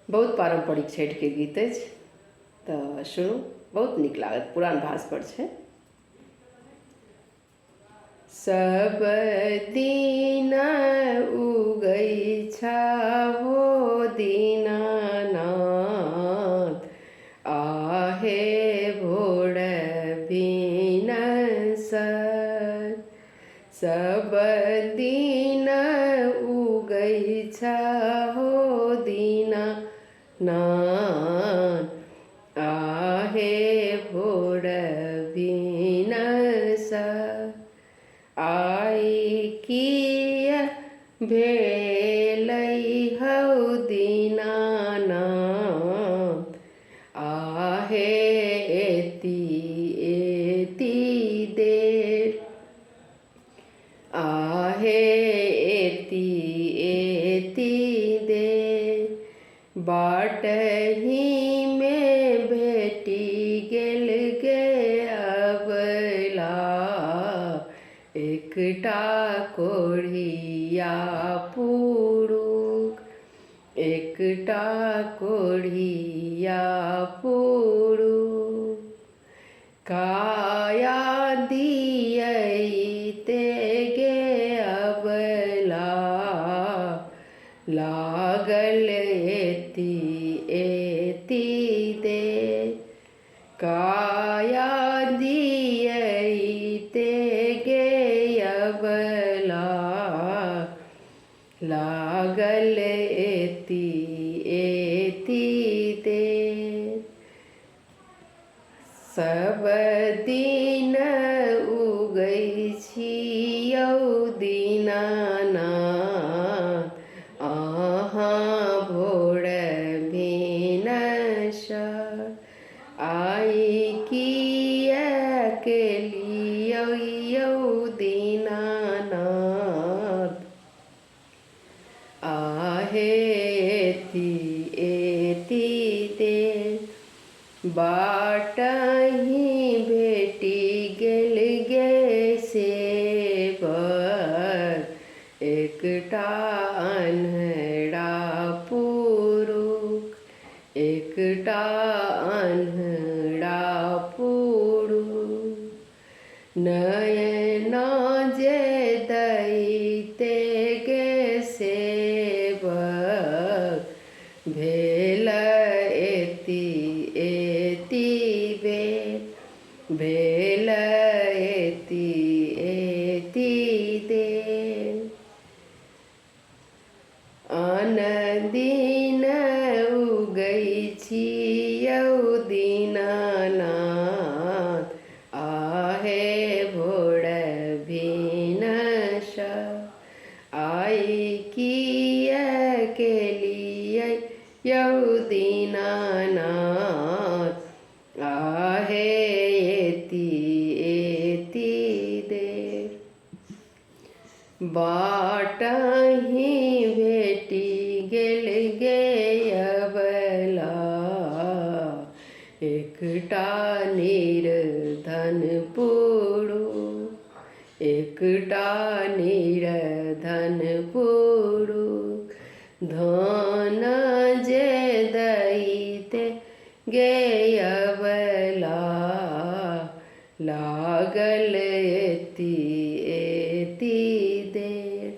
बहुत पारम्परिक छठिके गीत अछि, तऽ सुनू, बहुत नीक लागत, पुरान भासपर छै। सब दिन उगै छहो दीनानाथ, आहे भोर भिनसर। सब दिन उगै छहो दीनानाथ, आहे भोर भिनसर। आइ किया भेलै हौ दीनानाथ, आहे एती एती देर। आहे एती एती देर। बाटहीमे भेटि गेल गे अबला, एकटा कोढ़िया पुरुख, एकटा कोढ़िया पुरुख। काया दियैते गे अबला, लागल एती एती देर। काया दियैते गे अबला, लागल एती एती देर। सब दिन उगै छियौ दीनानाथ, अहाँ भोर भिनसर। आइ किया केलियौ यौ दीनानाथ, आहे एती एती देर। बाटही भेटि गेल गे सेवक, एकटा अन्हरा पुरुख, एकटा अन्हरा पुरुख। नयना जे दैते गे सेवक, भेल एती एती बेर, भेल एती एती देर। आन दिन उगै छियौ दीनानाथ, आहे भोर भिनसर। आइ किया केलियै यौ दीनानाथ, आहे एती एती देर। बाटही भेटि गेल गे अबला, एकटा निर्धन पुरुख, एकटा निर्धन पुरुख। धन जे दैते गे अबला, लागल एती एती देर,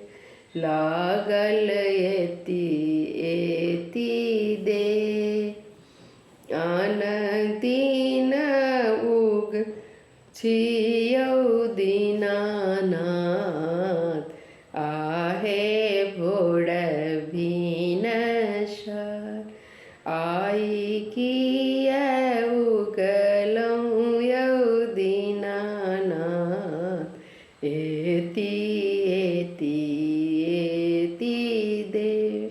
लागल एती एती देर। आन दिन उग छियौ दीनानाथ, आहे भोर भिनसर। आइ किया उगलहुँ यौ दीनानाथ, एती एती एती देर।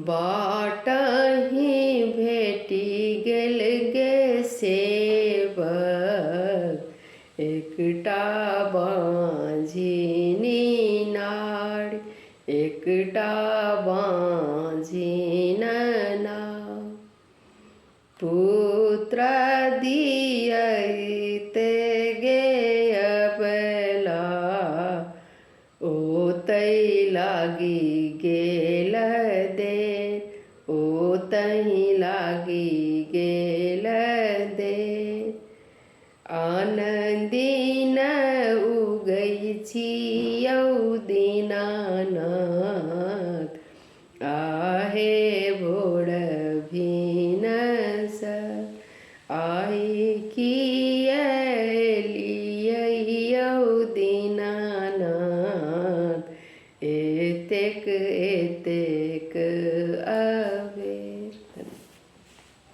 बाटही भेटि गेल गे सेवक, एकटा बाँझिनी नारि, एकटा बाँझिन नारि। पुत्र दियैते गे अबला, ओतै लागि गेल देर, आन दिन उगै छियौ दीनानाथ। आहे भोर भिनसर आइ किया एलियै यौ दीनानाथ। एतेक एतेक